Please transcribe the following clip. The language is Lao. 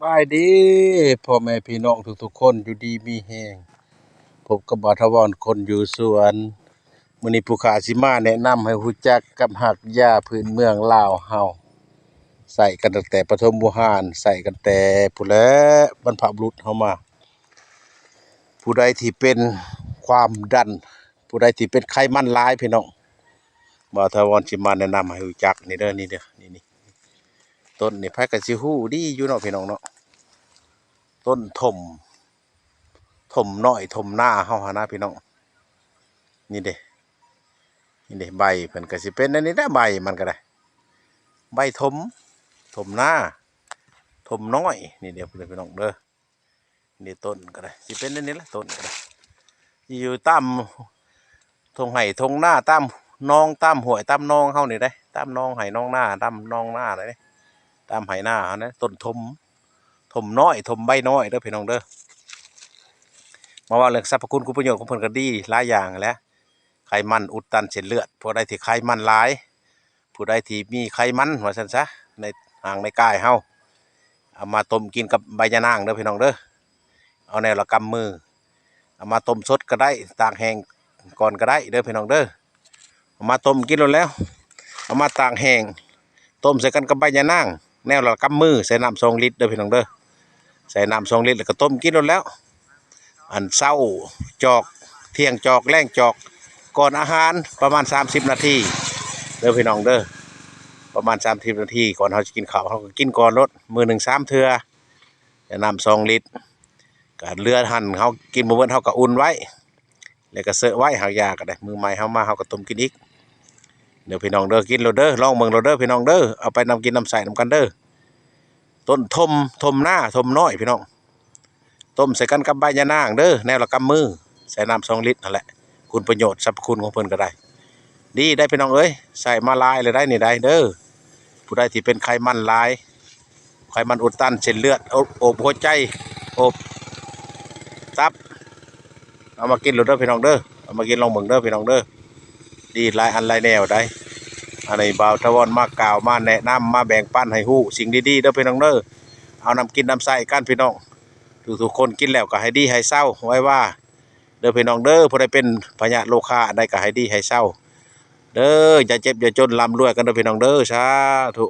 ບາຍດີພໍ່ແມ່ພີ່ນ້ອງທຸກໆຄົນ ຢູ່ດີມີແຮງ. ພົບກັບບ່າວຖາວອນຄົນຢູ່ສວນ. ມື້ນີ້ຜູ້ຂ້າຊິມາແນະນຳໃຫ້ຮູ້ຈັກກັບຮາກຢາພື້ນເມືອງລາວເຮົາ ໃຊ້ກັນຕັ້ງແຕ່ປະຖົມບູຮານ ໃຊ້ກັນແຕ່ພຸ້ນແຫຼະ ບັນພະບຸລຸດເຮົາມາ. ຜູ້ໃດທີ່ເປັນຄວາມດັນ ຜູ້ໃດທີ່ເປັນໄຂມັນຫຼາຍພີ່ນ້ອງ ບ່າວຖາວອນຊິມາແນະນຳໃຫ້ຮູ້ຈັກນີ້ເດີ ນີ້ເດີ ນີ້ໆ. ຕົ້ນນີ້ໃຜກໍຊິຮູ້ດີຢູ່ເນາະພີ່ນ້ອງເນາະ ຕົ້ນຖົມ ຖົມນ້ອຍຖົມນາເຮົາຫັ້ນນະພີ່ນ້ອງ. ນີ້ເດ້ ນີ້ເດ້ ໃບເພິ່ນກໍຊິເປັນອັນນີ້ແຫຼະ ໃບມັນກໍໄດ້ ໃບຖົມ ຖົມນາ ຖົມນ້ອຍ ນີ້ເດ້ ພີ່ນ້ອງເດີ. ນີ້ຕົ້ນກໍໄດ້ ຊິເປັນແນວນີ້ແຫຼະ ຕົ້ນກໍໄດ້ ຢູ່ຕາມທົ່ງໄຮ່ທົ່ງນາ ຕາມໜອງ ຕາມຫ້ວຍ ຕາມໜອງເຮົານີ້ເດ້ ຕາມໜອງໄຮ່ໜອງນາ ຕາມໜອງນາເດ້ ຕາມໄຮ່ນາເຮົານະ ຕົ້ນຖົມ ຖົມນ້ອຍ ຖົມໃບນ້ອຍເດີພີ່ນ້ອງເດີ. ມາເວົ້າເລື່ອງສັບພະຄຸນຄຸນປະໂຫຍດຂອງເພິ່ນກໍດີຫຼາຍຢ່າງຫັ້ນແຫຼະ ໄຂມັນອຸດຕັນເສັ້ນເລືອດ ຜູ້ໃດທີ່ໄຂມັນຫຼາຍ ຜູ້ໃດທີ່ມີໄຂມັນວ່າຊັ້ນຊະ ໃນຮ່າງໃນກາຍເຮົາ ເອົາມາຕົ້ມກິນກັບໃບຍານາງເດີພີ່ນ້ອງເດີ ເອົາແນວລະກຳມື ເອົາມາຕົ້ມສົດກໍໄດ້ ຕາກແຫ້ງກ່ອນກໍໄດ້ເດີພີ່ນ້ອງເດີ. ເອົາມາຕົ້ມກິນໂລດແລ້ວ ເອົາມາຕາກແຫ້ງ ຕົ້ມໃສ່ກັນກັບໃບຍານາງ ແນວລະກຳມື ໃສ່ນ້ຳສອງລິດເດີພີ່ນ້ອງເດີ ໃສ່ນ້ຳສອງລິດ ແລ້ວກໍຕົ້ມກິນໂລດແລ້ວ. ອັນເຊົ້າຈອກ ທ່ຽງຈອກ ແລງຈອກ ກ່ອນອາຫານປະມານສາມສິບນາທີເດີພີ່ນ້ອງເດີ ປະມານສາມສິບນາທີ ກ່ອນເຮົາຊິກິນເຂົ້າ ເຮົາກໍກິນກ່ອນໂລດ ມື້ໜຶ່ງສາມເທື່ອ ແລະ ນ້ຳສອງລິດ ກໍເຫຼືອຫັ້ນ ເຮົາກິນບໍ່ໝົດ ເຮົາກໍອຸ່ນໄວ້ ແລ້ວກໍເຊາະໄວ້ ຫາກຢາກໍໄດ້ ມື້ໃໝ່ເຮົາມາ ເຮົາກໍຕົ້ມກິນອີກເດີພີ່ນ້ອງເດີ. ກິນໂລດເດີ ລອງເບິ່ງໂລດເດີພີ່ນ້ອງເດີ ເອົາໄປນຳກິນນຳໃຊ້ນຳກັນເດີ. ຕົ້ນຖົມ ຖົມນາ ຖົມນ້ອຍພີ່ນ້ອງ ຕົ້ມໃສ່ກັນກັບໃບຍານາງເດີ ແນວລະກຳມື ໃສ່ນ້ຳສອງລິດຫັ້ນແຫຼະ ຄຸນປະໂຫຍດສັບພະຄຸນຂອງເພິ່ນກໍໄດ້ ດີໄດ໋ພີ່ນ້ອງເອີຍ ໃຊ້ມາຫຼາຍແລ້ວໄດ໋ນີ້ໄດ໋ເດີ. ຜູ້ໃດທີ່ເປັນໄຂມັນຫຼາຍ ໄຂມັນອຸດຕັນເສັ້ນເລືອດ ໂອບ ໂອບຫົວໃຈ ໂອບຕັບ ເອົາມາກິນໂລດເດີພີ່ນ້ອງເດີ ເອົາມາກິນລອງເບິ່ງເດີພີ່ນ້ອງເດີ ດີຫຼາຍອັນຫຼາຍແນວໄດ໋. ອັນນີ້ບ່າວຖາວອນມາກ່າວ ມາແນະນຳ ມາແບ່ງປັນໃຫ້ຮູ້ສິ່ງດີໆເດີພີ່ນ້ອງເດີ ເອົານຳກິນນຳໃຊ້ກັນພີ່ນ້ອງ ທຸກໆຄົນ ກິນແລ້ວກໍໃຫ້ດີໃຫ້ເຊົາໄວວາເດີພີ່ນ້ອງເດີ. ຜູ້ໃດເປັນພະຍາດໂລຄາອັນໃດກໍໃຫ້ດີໃຫ້ເຊົາເດີ ຢ່າເຈັບຢ່າຈົນ ລ່ຳລວຍກັນເດີພີ່ນ້ອງເດີ ສາທຸ.